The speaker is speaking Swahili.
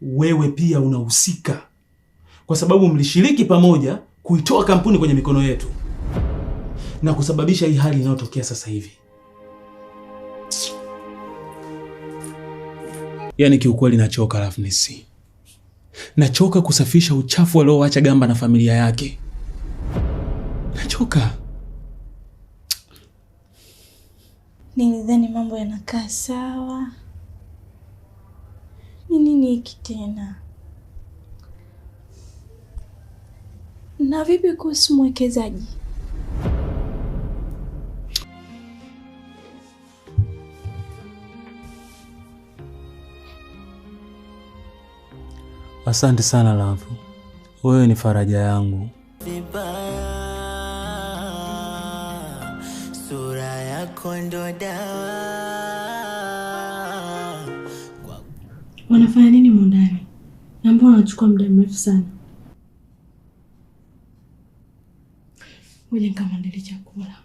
Wewe pia unahusika, kwa sababu mlishiriki pamoja kuitoa kampuni kwenye mikono yetu na kusababisha hii hali inayotokea sasa hivi. Yaani kiukweli nachoka Loveness. Nachoka kusafisha uchafu alioacha Gamba na familia yake. Nachoka. Nilidhani mambo yanakaa sawa. Ni nini hiki tena? Na vipi kuhusu mwekezaji? Asante sana Love. Wewe ni faraja yangu. Vibaya, sura yako ndo dawa. Wanafanya nini mundani? Na mbona wanachukua muda mrefu sana? Ngoja nikamwandalie chakula.